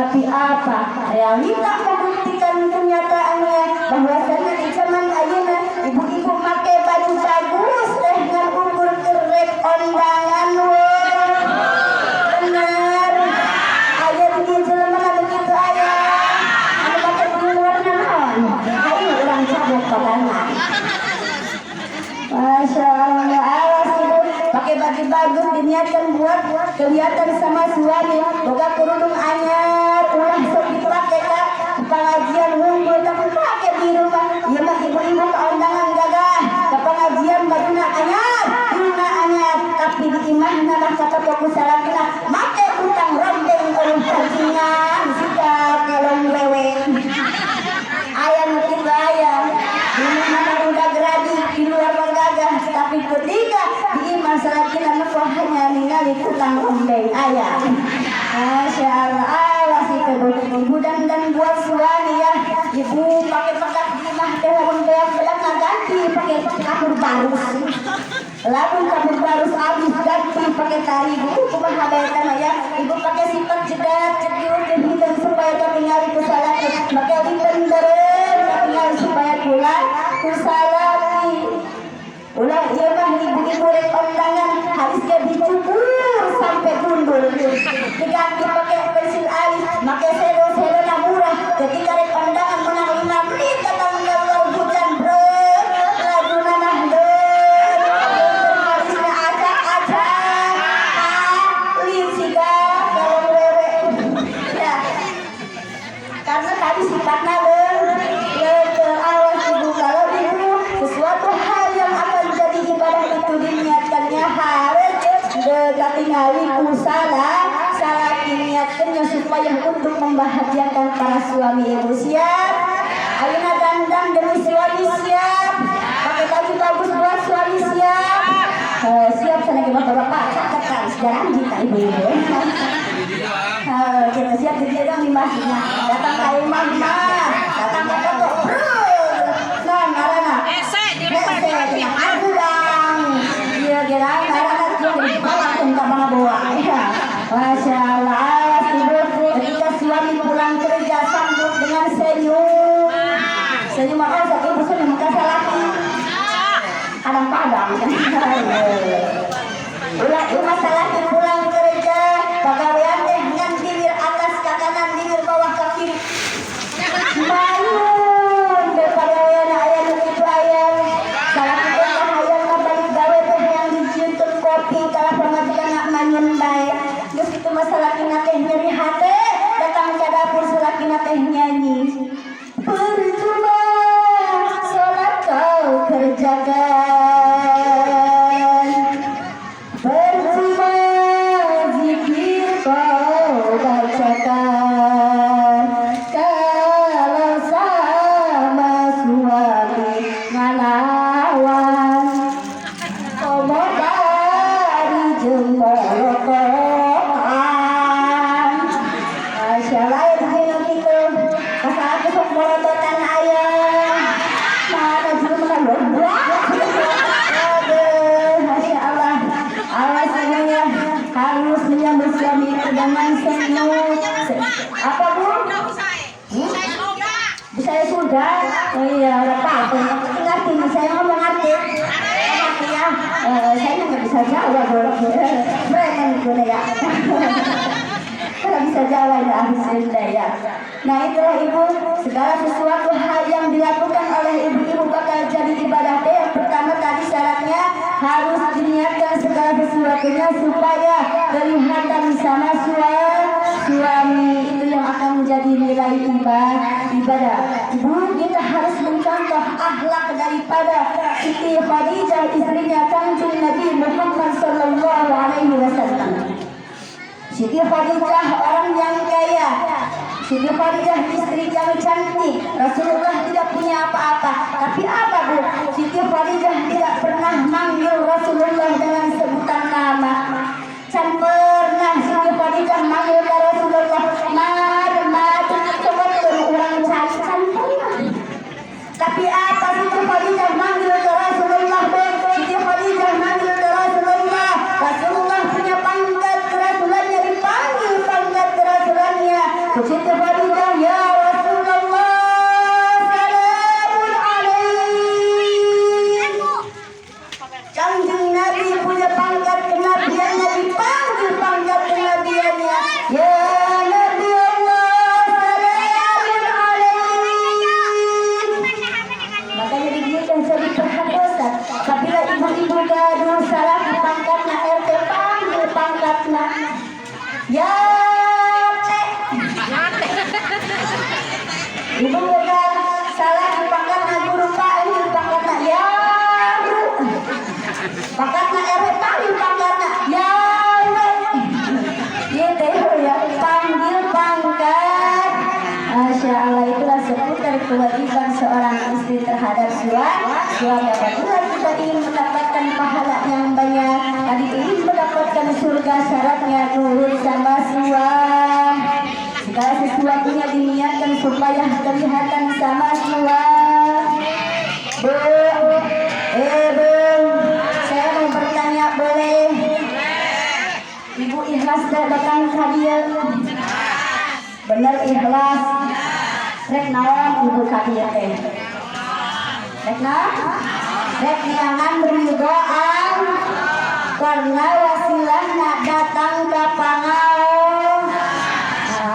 Tapi apa realita membuktikan kenyataannya bahwasanya di zaman ayeuna ibu-ibu make baju bagus teh ngan ukur keur rek ondangan we. Benar. Aya di dieu jelema anu kitu aya. Anu make baju warna naon? Hayu urang cabok babarengan. Masya Allah, awas ibu, pakai baju bagus diniatkan buat kelihatan sama suami. Boga kerudung anyar, ulah sok dipake ka pengajian wungkul, tapi pakai di rumah. Ieu mah ibu-ibu ke undangan gagah, ke pengajian bajuna anyar, bajuna anyar, tapi di imahna mah kata ku salakina make kutang rombeng eueuh cacingan siga kelong wewe. Aya nu kitu aya. Di mana udah geradi di luar mah gagah, tapi ketika di imah salakina mah kok hanya ningali kutang rombeng aya. Masya Allah, awas itu bu. Ibu dan buat suami ya. Ibu pakai pekat di imah teh lamun beak-beak ganti pakai kapur barus. Lamun kapur barus habis, ganti pakai tari. Bu, kumaha bae mah ya. Ibu pakai sifat jedat jediut hideung supaya katingali ku salaki. Make lipen beureum katingali supaya kula ku salaki. Ulah ieu mah ibu-ibu rek ondangan halis ge dicukur sampai gundul. Diganti pakai pensil alis, make selo-selo na murah. Ketika rek ondangan menang 5 menit datang keluar hujan bro. Laguna mah deur. Alisna acak-acak. Alis siga kalau wewe. Ya. Karena tadi sifatnya leueur. Awas ibu, kalau ibu sesuatu hal yang akan jadi ibadah itu diniatkannya harus katingali ku salah salaki, niatkannya supaya untuk membahagiakan para suami. Ibu siap? Ayeuna dandan demi suami siap? Pakai baju bagus buat suami siap? Siap sana ke bapak-bapak catat sejarah kita ibu-ibu. Kita siap di dia dong di. Datang ke imah mah, datang ke foto, bro. Nah, ngarana. Ese di Hese, tenang aku dang. Iya, kira ngarana dia langsung ke mga bawa. Ya. Masya Allah, awas ibu. Ketika suami pulang kerja sambut dengan senyum. Senyum oh, sok ibu senyum ka salaki. Kadang-kadang. Ulah ieu salaki pulang kerja, pagawean teh ngan bibir atas ke kanan, bibir bawah ke kiri. Mayun teh pagawean aya nu kitu aya. Salaki teh hayang balik gawe teh hayang dijieunkeun kopi kalah pamajikan manyun bae. Geus kitu mah salakina teh nyeri hate, datang ke dapur salakina teh nyanyi. Percuma salat kau kerjakan, percuma zikir kau bacakan, kalau sama suami ngalawan, komo bari jeung molototan. Masya Allah, ya begini gitu. Masa aku sok molototan aya. Mana juga makan lombok. Aduh, Masya Allah. Awas ibunya harus menyambut suami itu dengan senyum. Apa bu? Hmm? Saya sudah. Oh iya, apa? Ngerti, saya ngomong ngerti. Ngerti ya. Saya nggak bisa jawab, boleh. Mereka nih ya. Kalau bisa Jawa ya ahli Sunda ya. Nah, itulah ibu, segala sesuatu hal yang dilakukan oleh ibu-ibu bakal jadi ibadah. Yang pertama tadi syaratnya harus diniatkan segala sesuatunya supaya kelihatan sama suami, itu yang akan menjadi nilai ibadah. Ibu, kita harus mencontoh akhlak daripada Siti Khadijah, istrinya Kanjeng Nabi Muhammad Sallallahu Alaihi Wasallam. Siti Khadijah orang yang kaya. Siti Khadijah istri yang cantik. Rasulullah tidak punya apa-apa. Tapi apa bu? Siti Khadijah tidak pernah manggil Rasulullah dengan sebutan nama. Can pernah Siti Khadijah manggil ke Rasulullah, "Mad, mad, coba urang can," can pernah. Tapi apa Siti Khadijah manggil ke Rasulullah, bu? Siti Khadijah manggil ke Rasulullah. Rasulullah punya pangkat kerasulannya, dipanggil pangkat kerasulannya. Siti Ya teh. Ibu boga salah pangkatna guru, Pak, ini pangkatna ya guru. Pangkatna RW, panggil pangkatna ya W. Gitu ya, panggil pangkat. Masya Allah, itulah seputar kewajiban seorang istri terhadap suami. Apabila kita ingin mendapatkan pahala yang banyak, tadi ingin mendapatkan surga, syaratnya nurut sama suami. Segala sesuatunya diniatkan supaya kelihatan sama suami. Bu, eh bu, saya mau bertanya, boleh? Ibu ikhlas datang ka dieu? Bener ikhlas? Rek naon ibu ka dieu teh? Rek naon? Rek neangan ridhoan, karena wasilahna datang ke pangaos.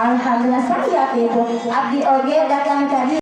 Alhamdulillah, saya ibu abdi oge datang tadi.